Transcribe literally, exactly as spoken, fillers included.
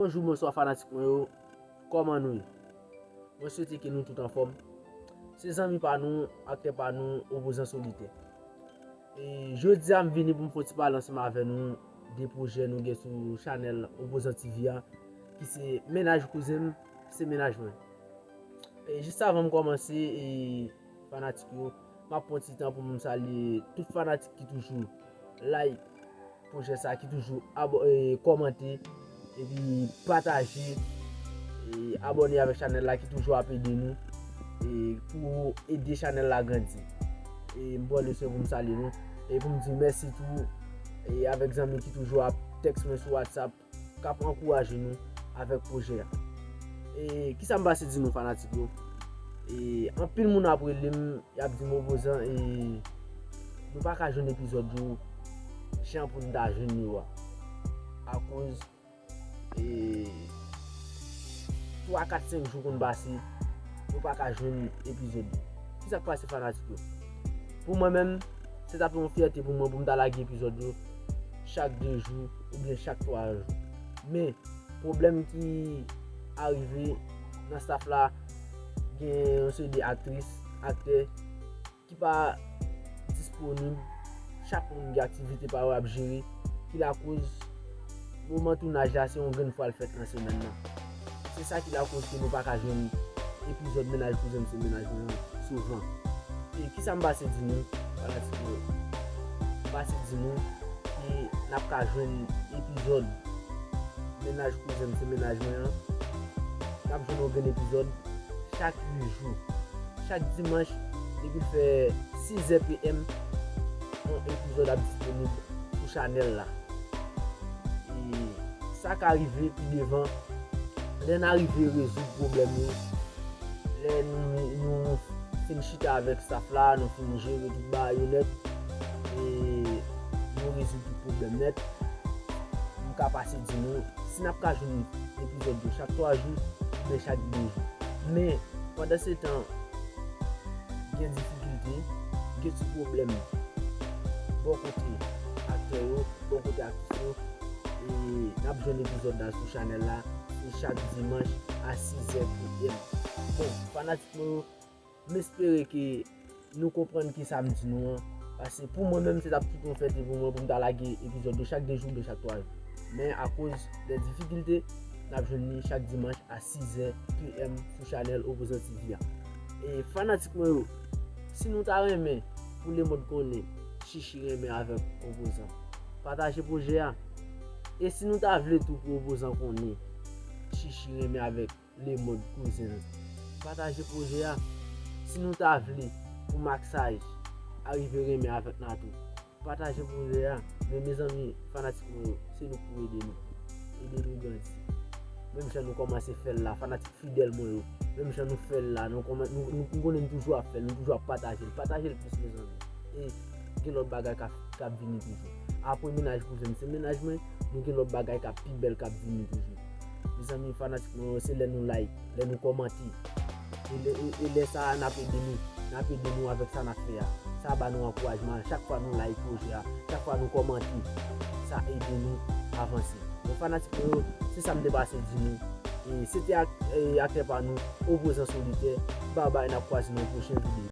Bonjou, bonswa fanatik mwen yo. Kòman nou ye? Mwen swete ke nou tout anfòm. Se zanmi pa nou, aktè pa nou, Opozan Solitè. E jodi a m vini pou m fè yon ti pale ansanm avè nou de pwojè nou gen sou chanèl Opozan T V a, ki se Mennaj Kouzen m, se mennaj mwen. E jis avan m kòmanse, e fanatik yo, m ap pran ti tan pou m salye tout fanatik ki toujou like pwojè sa, ki toujou abo- e, kòmante epi pataje, e abòne avèk chanèl la, ki toujou ap ede nou, e pou ede chanèl la grandi. E m pran le swen pou m salye nou e pou m di mèsi tou, e avèk zanmi ki toujou ap tèks mwen sou WhatsApp, k ap ankouraje nou avèk pwojè a. E kisa m pase di nou fanatik yo? E anpil moun ap rele m, y ap di m, Opozan, e nou pa ka jwenn epizòd yo jan pou n ta jwenn yo a. Akoz e twa, kat, senk jou konn pase, nou pa ka jwenn epizòd yo. Kisa k pase fanatik yo? Pou mwen menm, se t ap yon fyète pou mwen pou m ta lage epizòd yo chak de jou oubyen chak twa jou. Men, pwoblèm ki arive nan staff la, gen yon seri de aktris, aktè ki pa disponib, chak moun gen aktivite pa yo ap jere, ki lakoz moman tounaj la se yon grenn fwa l fèt nan semèn nan. Se sa ki lakoz ke nou pa ka jwenn epizòd Mennaj Kouzen m se mennaj mwen an souvan. E kisa m pase di nou, fanatik mwen yo? M pase di nou ke n ap ka jwenn epizòd Mennaj Kouzen m se mennaj mwen an. N ap jwenn yon grenn epizòd chak uit jou. Chak dimanch, depi l fè sizè P M, yon epizòd ap disponib sou chanèl la. E sa ka rive pi devan, lè n arive rezoud pwoblèm yo, lè nou, nou fin chita avèk staff la, nou fin jere tout bagay yo nèt, e nou rezoud tout pwoblèm nèt, m ka pase di nou, si n ap ka jwenn epizòd yo chak twa jou, oubyen chak de jou. Men, pandan se tan, gen difikilte, gen ti pwoblèm bò kote aktè yo, bò kote aktris yo, e n ap jwenn epizòd la sou chanèl la, se chak dimanch a sizè P M. Bon, fanatik mwen yo, m espere ke nou konprann kisa m di nou an, paske pou mwen menm, se t ap tout yon fyète pou mwen pou m ta lage epizòd yo chak de jou oubyen chak twa jou. Men akoz de difikilte, n ap jwenn li chak dimanch a sizè P M sou chanèl Opozan T V a. E fanatik mwen yo, si nou ta renmen pou lemonn konnen Chichi renmen avèk Opozan, pataje pwojè a. E si nou ta vle tou pou Opozan konnen Chichi renmen avèk lemonn kouzen l, pataje pwojè a. Si nou ta vle pou Maksaj arive renmen avèk Natou, pataje pwojè a. Men mezanmi, fanatik mwen yo, se nou k pou ede nou. Ede nou grandi. Menm jan nou kòmanse fè l la, fanatik fidèl mwen yo. Menm jan nou fè l la, nou kòman-, nou, nou, nou konnen nou toujou ap fè l, nou toujou ap pataje l. Pataje l plis, mezanmi. E gen lòt bagay k ap, k ap vini toujou. Apre Mennaj Kouzen m se mennaj mwen, nou gen lòt bagay k ap pi bèl k ap vini toujou. Mezanmi, fanatik mwen yo, se lè nou like, lè nou kòmante. E lè, e, e lè sa a, n ap ede nou. N ap ede nou avèk sa n ap fè a. Sa ba nou ankourajman. Chak fwa nou like pwojè a, chak fwa nou kòmante, sa ede nou avanse. Bon, fanatik mwen yo, se sa m te pase di nou. E se te ak-, e, aktè pa nou, Opozan Solitè. Babay, n ap kwaze nan yon pwochen videyo.